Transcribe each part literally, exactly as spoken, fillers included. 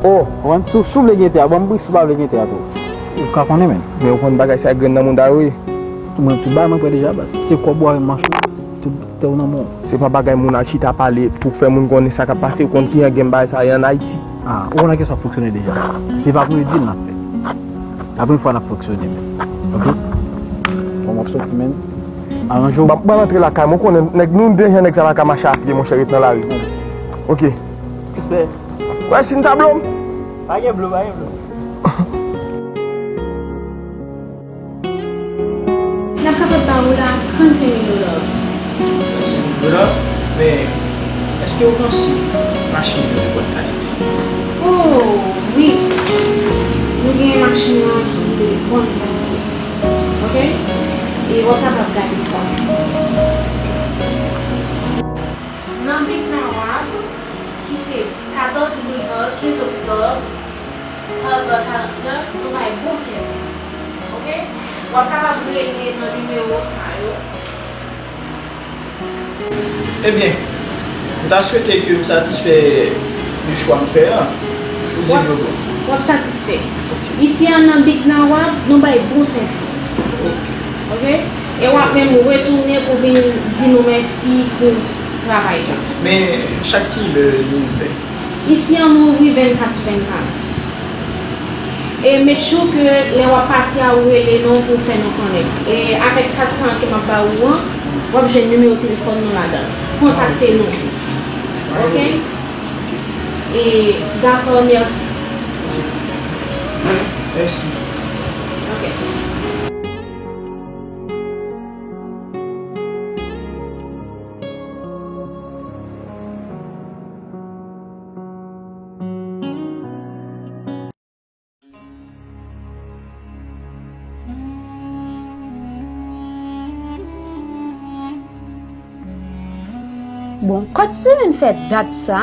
Oh, ou konprann? Si w, si w vle gen tè a, ban m brik, si w pa vle gen tè a tou. Ou ka konnen, men. Men ou konn bagay sa grenn nan mouda yo ye. Mwen, tout bagay mwen prè deja, baz. Se kòb ou avè manch ou, tout tè ou nan men w. Se pa bagay moun al chita pale pou fè moun konnen sa k ap pase. Ou konn kijan gen bagay sa ye ann Ayiti. Ah, ou konn nan ki sa fonksyone deja. Se pa pou yo di m n ap fè. La premye fwa n ap fonksyone, men. Ok? Bon, m ap soti, men. Aranje w. Ban, ban antre lakay mwen, ou konnen, nèg, nou deja nèg sa pa ka mache a pye, monchè, ret nan lari. Ok. Respè. Wè, si n ta blo m. Pa gen blo, pa gen blo. N ap kapab ba ou la trannsenk mil dola. Trannsenk mil dola? Men, èske w panse machin yo de bòn kalite? Oh, wi. Nou gen machin nan ki de bòn kalite. Ok? E w ap kapab gade sa. Nan Big Nawab, ki se katòz avril, kenz oktòb, trannde karannèf, nou bay bon sèvis. Ok? W ap kapab rele nan nimewo sa yo. Ebyen, m ta swete ke m satisfè de chwa m fè a. Ou di m yo bon. W ap satisfè. Ok. Isi a nan Big Nawab, nou bay bon sèvis. Ok. Ok? E w ap menm retounen pou vin di nou mèsi pou travay sa. Men, chak kilè nou ouvè? Isi an, nou ouvri vennkat sou vennkat. E make sure ke lè w ap pase a, ou rele nou pou w fè nou konnen. E avèk kat sa an ke m ap ba ou an, w ap jwenn nimewo telefòn nou ladan. Kontakte nou. Ok? E dakò, mèsi. Mèsi. Ok. Bon, kot Steven fè dat sa?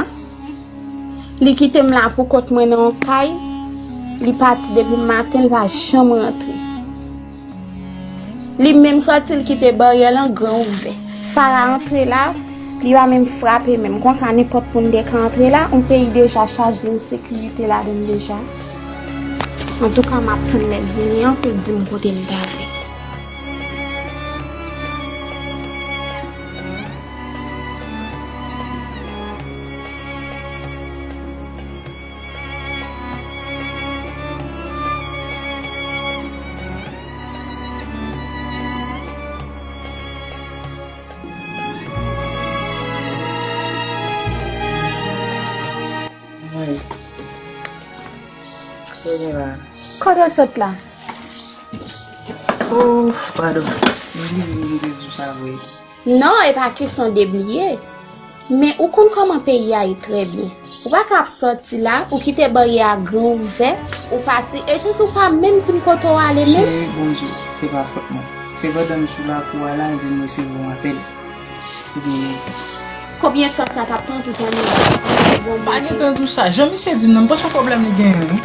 Li kite m la pou kont mwen nan yon kay. Li pati depi maten, li pa janm rantre. Li menm sòti, li kite baryè lan gran ouvè. Fara antre la, li pa menm frape menm. Konsa, nenpòt moun te ka antre la, yon peyi deja chaje ensekirite ladan l deja. Antouka, m ap tann lè l vini an pou l di m kote l t ale. Wi. Sa w gen la? Kote w sot la? Oh, padon. Mwen bliye m te di w sa vre. Non, e pa kesyon de bliye. Men ou konn kòman peyi a ye trè byen. Ou pa ka ap sòti la, ou kite baryè a gran ouvè, ou pati, e se si w pa menm di m kote w ale menm. Cheri, bon Dye, se pa fòt mwen. Se pandan m sou lakou a la, epi m resevwa yon apèl. Epi, konbyen tan sa t ap pran pou w tann yon bon... Pa gen tan tou sa. Jan misye di m nan, m panse yon pwoblèm li genyen, wi.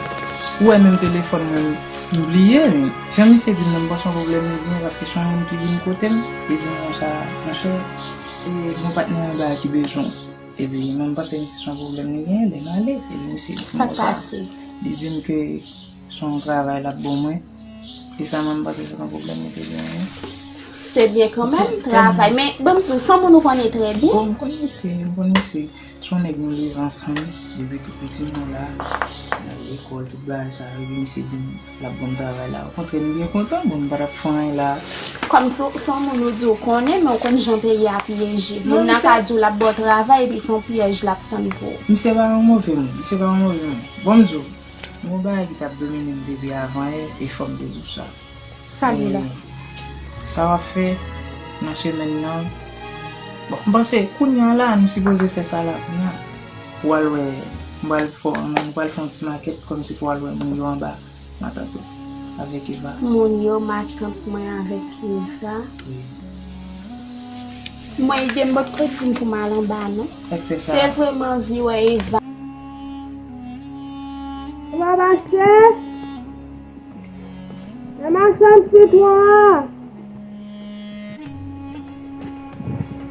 Ou wè menm telefòn mwen, m bliye, men jan misye di m nan, m panse yon pwoblèm li genyen, paske se yon moun ki vin kote m, li di m konsa, monchè, e, gon patnè anba ki bezwen w. Epi, mwen, m panse misye se yon pwoblèm li genyen, lè m ale. Epi, misye di m konsa. Sa k pase? Li di m ke se yon travay l ap ban mwen. E sa, mwen, m panse se yon pwoblèm li te genyen. Se byen kanmenm, travay. Men, ban m di w, se yon moun ou konnen trè byen. Bon, m konn misye, m konn misye. Se yon nèg nou leve ansanm depi tou piti nou la. N al lekòl, tout bagay sa yo. Epi misye di m l ap ban m travay la. Okontrè, m byen kontan, bon, m pa t ap fè anyen la. Kòm se, se yon moun ou di w konnen, men ou konn jan peyi a pyeje. Moun nan ka di w l ap ba w travay, epi se yon pyèj l ap tann pou ou. Misye pa yon move moun, misye pa yon move moun. Bon, m di w, gon bagay ki t ap domine m depi avan yè, e fò m te di w sa. Sa li la. E sa w ap fè nan semèn nan. Bon, m panse kounye a la, nou sipoze fè sa la kounye a. Ou al wè, m pral fè, m pral fè yon ti makèt kòmsi pou al wè moun yo anba, matant ou avèk Eva. Moun yo, matant mwen avèk Eva. Wi. Mwen, Eva m potko di m pou m al anba, non. Sa k fè sa? Se vre m anvi wè Eva. Eva mache. Lè machann sitwon an.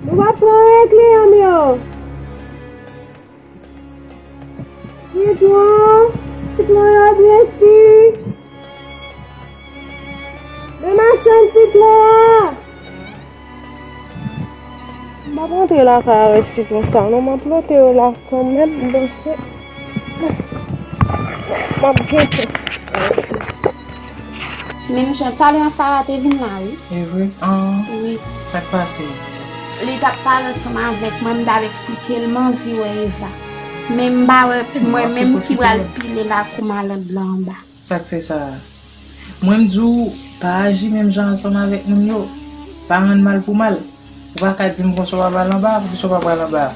Nou p ap pran anyen kliyan m yo. Si Sitwon, sitwon yo byen si. Men machann sitwon an. M p ap rantre lakay avèk sitwon sa non, m ap plante yo la kanmenm, bon se, m ap gete. Menm jan talè an Farah te vin la wi. E vre? An, wi. Sa k pase? Li t ap pale ansanm avèk mwen, m t ap eksplike l m anvi wè Eva. Men m pa wè mwen menm ki pral pile lakou malann lan anba. Sa k fè sa? Mwen m di w pa aji menm jan ansanm avèk moun yo. Pa rann mal pou mal. Ou pa ka di m konsa w pa pral anba, poukisa w pa pral anba?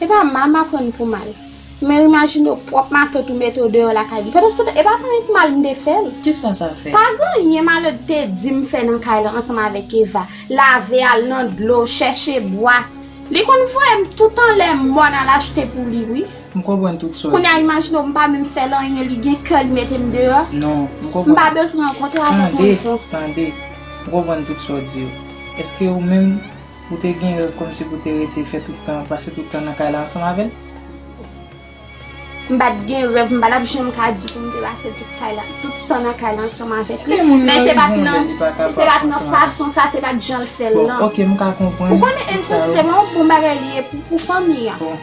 E pa mal m ap rann pou mal. Men imajine w pwòp matant ou mete w deyò lakay li. Pandan se tan, e pa konn mal m te fè l. Kisa sa fè? Pa gen anyen malad te di m fè nan kay la ansanm avèk Eva. Lave, al nan dlo, chèche bwa. Li konn voye m tout anlè mòn al achte pou li wi. M konprann tout sa w di. Kounye a imajine w m pa menm fè l anyen, li gen kè li mete m deyò. Non, m konprann. M pa bezwen rankontre avèk moun konsa. Tande, tande. M konprann tout sa w di yo. Èske ou menm ou te gen rèv kòmsi pou te rete fè tout tan, pase tout tan nan kay la ansanm avè l? M pa t gen rèv, m pa t ap janm ka di pou m te pase tout kay la, tout tan nan kay la ansanm avèk li. Men se pa t nan, se pa t nan fason sa, se pa t jan l fè l lan. Bon, ok, m ka konprann. Ou konnen tout sa yo. Enchans se pa yon bon bagay li ye pou, pou fanmi an. Bon,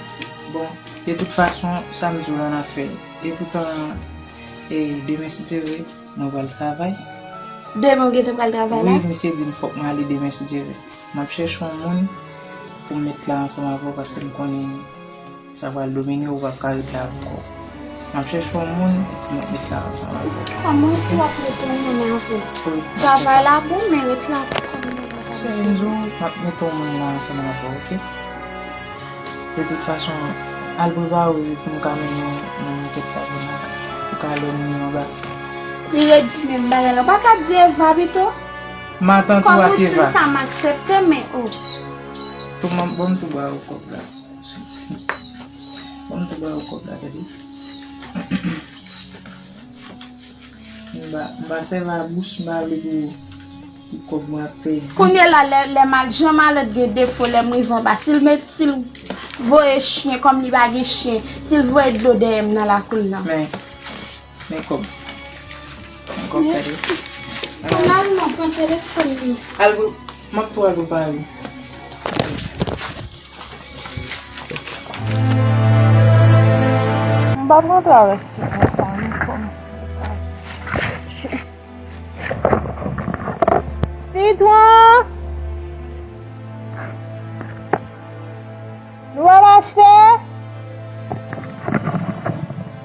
bon, de tout fason, sa m di w la n ap fè l. E poutan, e, demen si Dye vle, mwen pral travay. Demen w gentan pral travay la? Wi, misye di m fòk mwen ale demen si Dye vle. M ap chèche yon moun pou m met la ansanm avè w paske m konnen sa pral domine w, ou p ap ka ret la ankò. M ap chèche yon moun pou m met la ansanm avè w. Kòman tou w ap met yon moun avè w? Wi, m ap fè sa. Travay la bon, men ret la pou kòm nou pa ka. Cheri, m di w, m ap met yon moun la ansanm avè w, ok? De tout fason, al prepare w epi pou m ka mennen w nan makèt la pou n al, pou ka lè w mennen anba. Li redi menm bagay la. Ou pa ka di Eva pito? Matant ou ak Eva. Kòm ou di sa, m aksepte, men o. Tou, ban m tou ba ou kòb la. Ban m tou ba ou kòb la, tande. M pa, m pa sèvi a bous, m pa vle pou, pou kòb mwen ap pèdi. Kounye la, lè, lè mal, jan malad gen defo, lè m rive anba, si l met, si l voye chen kòm li pa gen chen, si l voye dlo dèyè m nan lakou l lan. Men, men kòb. Men kòb, tande. Mèsi. Al, al non, pran telefòn li. Al, m ap tou al prepare. M p ap rantre avèk sitwon sa non, fò m. Sitwon! Nou p ap achte?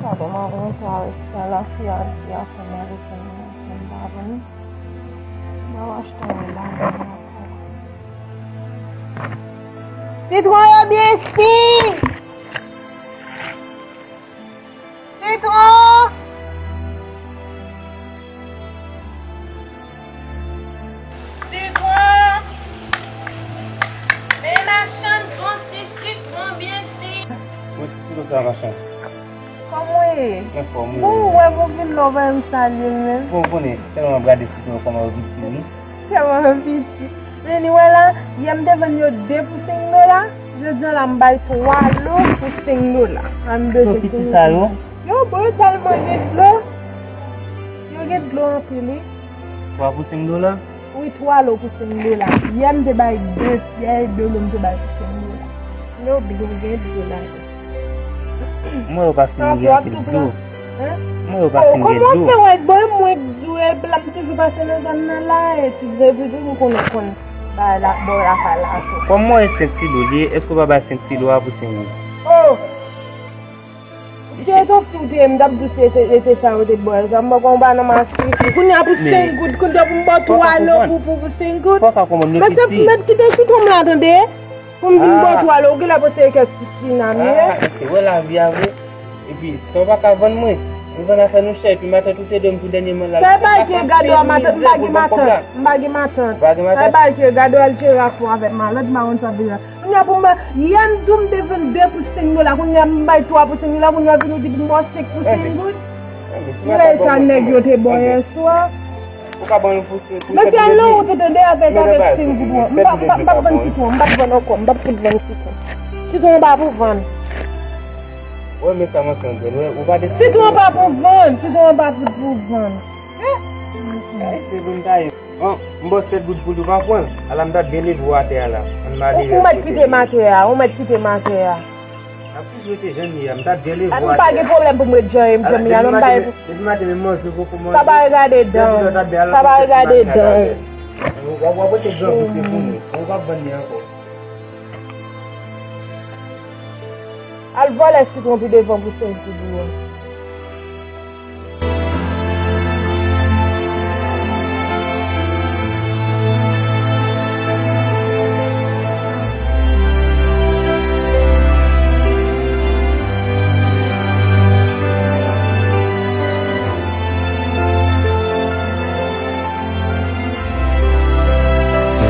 Gade, m ap rantre avèk sa la, fi a di a fè m arete m, m pa vann. M ap achte yon bagay ankò. Sitwon yo byen si! Sitwon! Sitwon! Men machann, pran ti sitwon byen si. Bon, ti sitwon sa, machann. Kòman w ye? Anfòm, wi. Bon, ou wè, bon, vin lò, w pa menm salye l menm. Bon, ou konnen, tèlman m ap gade sitwon yo, kòman yo piti, wi. Tèlman yo piti. Men li wè la, yè m te vann yo de pou senk dola, jodi a la m bay twa lo pou senk dola. An bezwen piti sa yo. Yo bon, yo tèlman gen dlo. Yo gen dlo anpil, wi. Twa pou senk dola? Wi, twa lo pou senk dola. Yè m te bay de, yè e de lo m te bay pou senk dola. Yo byen gen dlo ladan. Mwen yo pa fin gen anpil dlo. Mwen yo pa fin gen dlo. Kòman w fè wè, bon, mwen k di w, e blan m toujou pase nan zòn nan la, e ti zè toujou m konnen konn bay la, bò lakay la tou. Kòm mwen e senk ti dlo li ye, èske w pa bay senk ti dlo a pou senk goud? Oh! Si e te fi w te ye, m t ap di w se, se, e te sa yo te bò, sa m poko konn pa nan masisi. Kounye a pou senk goud, kounye a pou m ba w twa lo pou, pou, pou senk goud. Fò w ka konprann yo piti. Mesye, mèt kite sitwon m la, tande. Pou m vin ba w twa lo, ou genlè panse e kèk ti sinam ye. Ah, mesye, wè lavi a vre. Epi, san w pa ka vann mwen, nou vann afè nou chè, epi matant ou te dwe m pou dènyèman la. Sa e bagay ki gade w a matant, m pa gen matant, m pa gen matant. Ou pa gen matant? Sa e bagay ki gade w al jere afè w avèk malad, m pa konn sa vle la. Kounye a pou m ba, yè m di w m te vann de pou senk dola, kounye a m bay twa pou senk dola, kounye a vin ou di pou m ba w senk pou senk goud. Anben, si w pa ka ban mwen, anben. Sa nèg yo te bò yè swa. Ou ka ban yon pou senk, pou senk dola. Mesye, al nan wout ou tande avèk, avèk senk goud. M pa, m pa, m p ap vann sitwon, m p ap vann ankò, m p ap fout vann sitwon. Sitwon pa pou vann. Ou renmen sa m anfè m jwenn, ou pa de... Sitwon pa pou vann, sitwon pa fout pou vann. Ay, se pou m ta ye. Bon, m ba w sèt goud pou li, ou pa pran l. Ala m ta byen leve w atè a la. Ann m ale. Ou mèt kite m atè a, ou mèt kite m atè a. Ap toujou rete jan m ye a, m ta byen leve w atè a. M pa gen pwoblèm pou m ret jan m ye a, non, m pa gen... Depi maten, depi maten, menm manje w poko manje. Sa pa regade dan w. Sa pa regade dan w. W ap, w ap rete gran pou se pou nou. Ou p ap vann li ankò. Al vòlè sitwon pi devan pou senk goud ou an.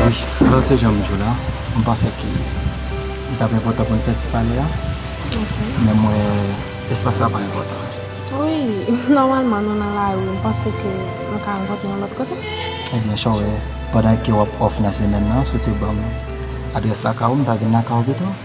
Wi, alò se jan m di w la, m panse ke li t ap enpòtan pou n fè ti pale a. Ok. Men m wè espas la pa enpòtan. Wi, nòmalman nou nan lari, m panse ke nou ka rankontre yon lòt kote. Ebyen, sa w wè, pandan ke w ap off nan semèn nan, si w te ban m adrès lakay ou, m ta vin lakay ou pito. Ok.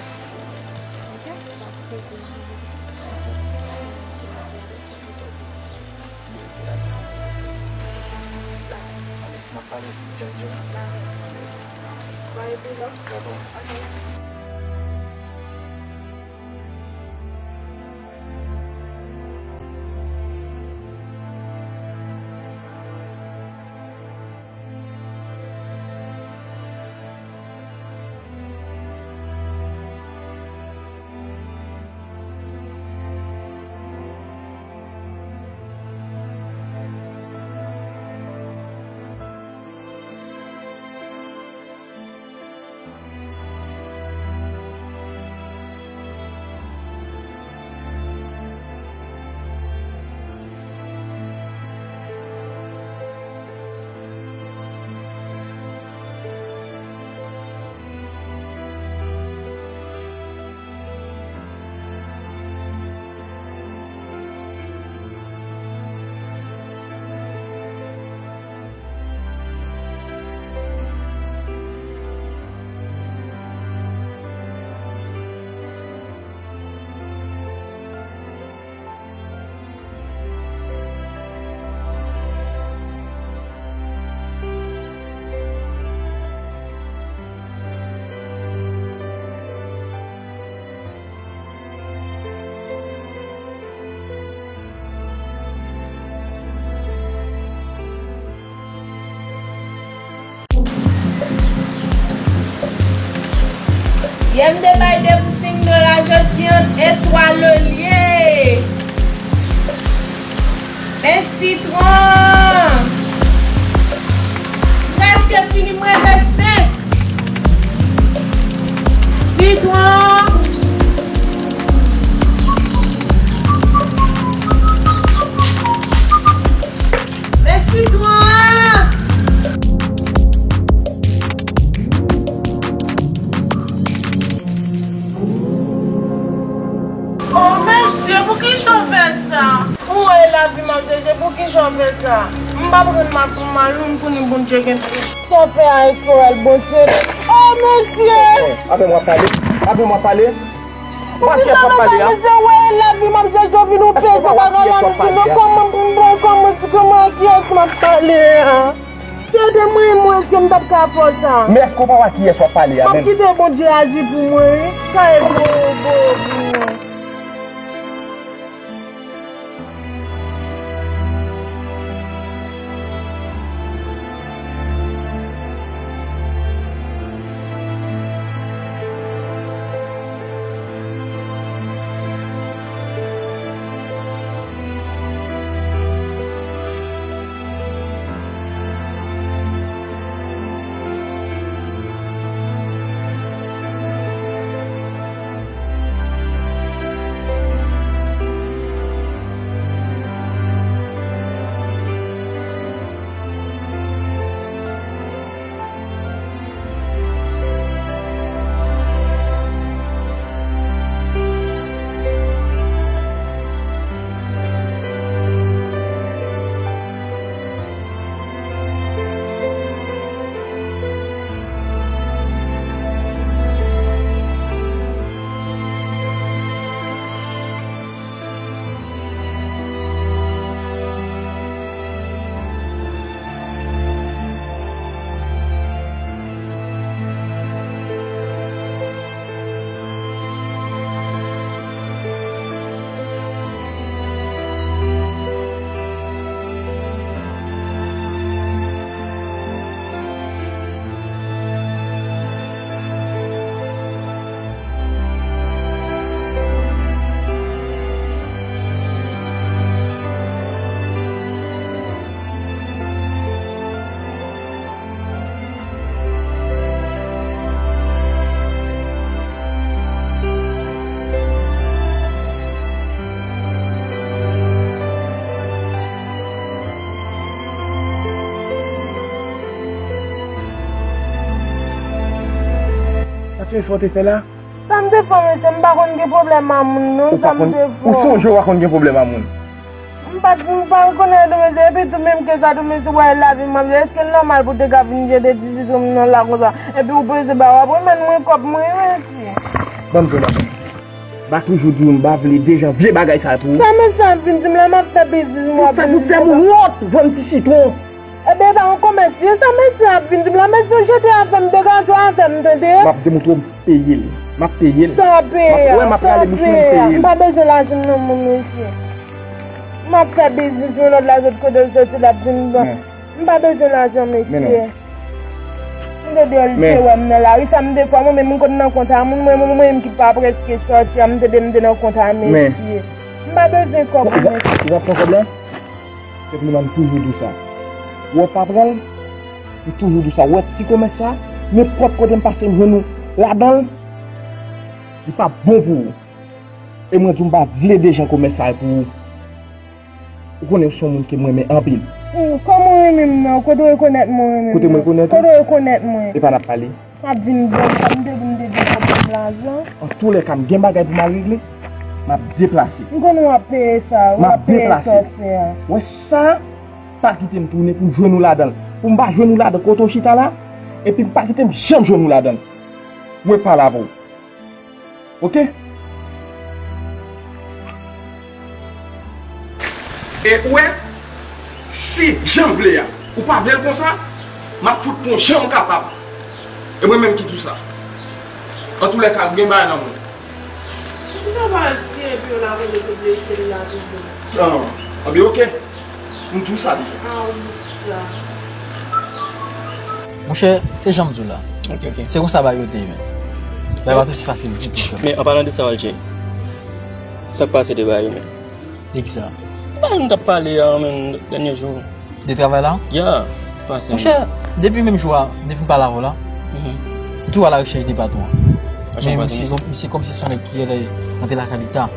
Yè m te bay de pou senk dola, jodi an e twa lye. Men sitwon! M prèske fini, m rete senk. Sitwon! Men sitwon an! O mesye, poukisa w fè sa? Ou wè lavi m ap chèche, poukisa w fè sa? M p ap rann m ak ou mal, non, m konnen Bondye gen pye. Sa w fè a, èske w wè l, Bondye? O mesye! Avè m w ap pale? Avè m w ap pale? Ou a kiyès w ap pale a? Mesye, wè lavi m ap chèche, w vin ou peze bagay la, mesye, non, kòman, kòman, kòman, kòman, a kiyès m ap pale a? Si se te mwen, mwen, èske m t ap ka fè w sa? Men èske w pa wè kiyès w ap pale a menm? M ap kite Bondye aji pou mwen, wi. Sa e gwo, gwo, gwo. Mesye, sa w te fè la? Sa m te fè, mesye, m pa konn gen pwoblèm a moun, non, sa m te fè. Ou sonje w pa konn gen pwoblèm a moun? M pa t, m pa rekonèt ou, mesye, epi tou menm ke sa tou, mesye, wè lavi m ap viv, èske l nòmal pou w te ka vin jete ti sitwon m nan la konsa, epi w prese ba w ap remèt mwen kòb mwen, mesye? Ban m jwenn avè m. M pa toujou di w m pa vle dejan vye bagay sa pou ou. Sa mesye ap vin di m la, m ap fè biznis m, w ap vin di m. Sa fout fè moun wont, vann ti sitwon. Ebyen, e pa yon komès li ye, sa mesye ap vin di m la, mesye jete afè m, degaje w avè m, tande? M ap demontre w m peye l. M ap peye l. Sa w ap peye a? Wè, m ap rale bouch mwen, m peye l. M pa bezwen lajan nan men w, mesye. M ap fè biznis mwen, lòt la, sot kote l soti, l ap vin ban. M pa bezwen lajan, mesye. M te di w te wè m nan lari, sa m te fè, mwen menm m konn nan kont a moun, mwen, mwen, mwen menm ki pa prèske sòti a, m te di m te nan kont a mesye. M pa bezwen kòb ou, mesye. Ou pa pran kòb la? Se pou sa m toujou di w sa. Ou wè w pa pran l, m toujou di w sa. Ou wè ti komès sa, nenpòt kote m pase m jwenn ou ladan l, li p ap bon pou ou. E mwen di w m pa vle dejan komès sa pou ou. Ou konnen w se yon moun ke m renmen anpil. Kòman w renmen m nan? Kote w rekonèt mwen renmen m nan? Kote m rekonèt ou? Kote w rekonèt mwen? Epa n ap pale. M ap vin ban m sa m te di m te gen pwoblèm lajan. Antoulèka, m gen bagay pou m al regle. M ap deplase. M konnen w ap peye sa, w ap peye sa w fè a. M ap deplase. Wè sa, pa kite m tounen pou m jwenn ou ladan l. Pou m pa jwenn ou ladan kote w chita la, epi m pa kite m janm jwenn ou ladan l. Mwen pale avè w. Oke? E ou wè, si jan m vle a, ou pa vle l konsa, m ap fout pran jan m kapab. E mwen menm ki di w sa. Antoulèka, gen bagay nan men w. Ou te ka pa al siye epi yo la vin de blese l la toujou. An, anben, oke. M di w sa deja. A wi, sa. Monchè, se jan m di w la. Ok, ok. Se konsa bagay yo te ye, men. Bagay pa t osi fasil ditou, frè m. Men, an palan de sa, Walje, sa k pase de bagay yo, men? De kisa? Bagay nou t ap pale a, men, dènye jou. De travay la? Ya, pase. Monchè, depi menm jou a, depi m pale avè w la, m toujou a la rechèch de patwon an. Men misye, misye kòmsi se yon nèg ki rele rantre lakay li ta.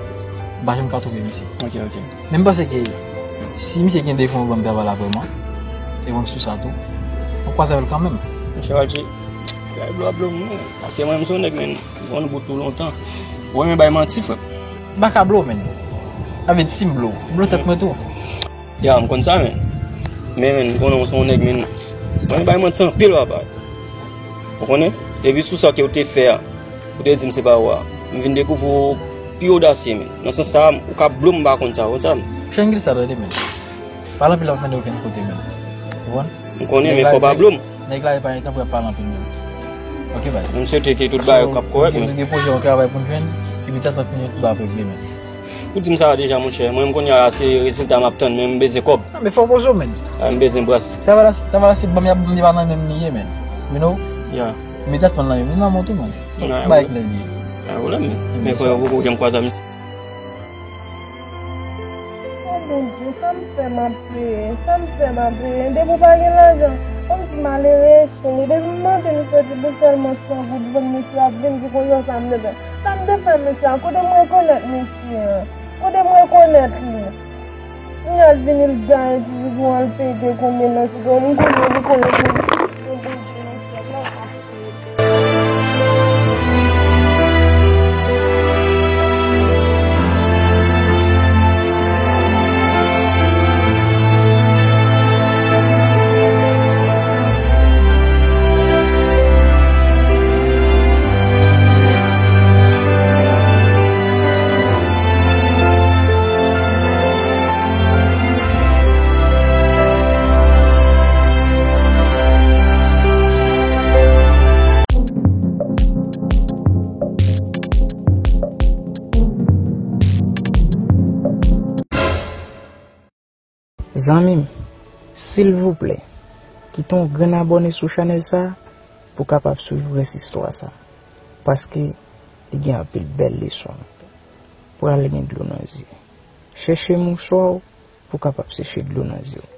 M pa janm ka twouve misye. Ok, ok. Men m panse ke si misye gen de fon ban m travay la vrèman, e bon sou sa tou, m ap kwaze avè l kanmenm. Monchè Walje, gade blo ap blo m non. Paske mwen menm se yon nèg, men, m konn bout ou lontan. Ou renmen bay manti, frè. M pa ka blo, men. Sa vle di si m blo, m blo tèt mwen tou. Ya, m konn sa, men. Men, men, m konnen w se yon nèg, men. Ou renmen bay manti anpil, papa. Ou konnen? Epi sou sa ke w te fè a, ou te di m se pa ou a. M vin dekouvri w pi odasye, men. Nan sans sa, ou ka blo m, m pa konn sa, ou konn sa, men. Chen gil sa tande, men. Pale anpil ap mennen okenn kote, men. Ou konprann? M konnen, men fò w pa blo m. Nèg la, nèg la, e pa gen tan pou y ap pale anpil, men. Ok, baz. M swete ke tout bagay yo k ap kòrèk, men. Nou gen pwojè, yon travay pou n jwenn, epi tèt mwen fini, tout bagay ap regle, men. Ou di m sa a deja, monchè. Mwen, m kounye a, se rezilta m ap tann, men m bezwen kòb. Ah, men fò w poze w, men. Ah, m bezwen bras. Travay la, travay la, se ban m y ap ban m, li pa nan men m li ye, men. You know? Yeah. Imedyatman nan men m, li nan men w tou, men. Tout bagay klè li ye. Pa gen pwoblèm, men. Men frè, ou poko janm kwaze a misye. O Bondye, sa m fè m ap peye, sa m fè m ap peye. Depi w pa gen lajan, kòmsi malere chen li. Depi m mande misye ti bout sèlman san goud, vann misye ap vin di konsa sa m te fè. Sa m te fè misye a, kote m rekonèt misye an? Kote m rekonèt li? Kounye a l vini l gaye ti sitwon an, l pede konbyen nan sitwon, m konnen li konnen se li. Bon Bondye nan syèl la, w pa Zanmi m, silvouplè, kite yon grenn abòne sou chanèl sa a pou w kapab swiv rès istwa sa a. Paske li gen anpil bèl leson. Pral gen dlo nan zye. Chèche mouswa w pou w kapab seche dlo nan zye w.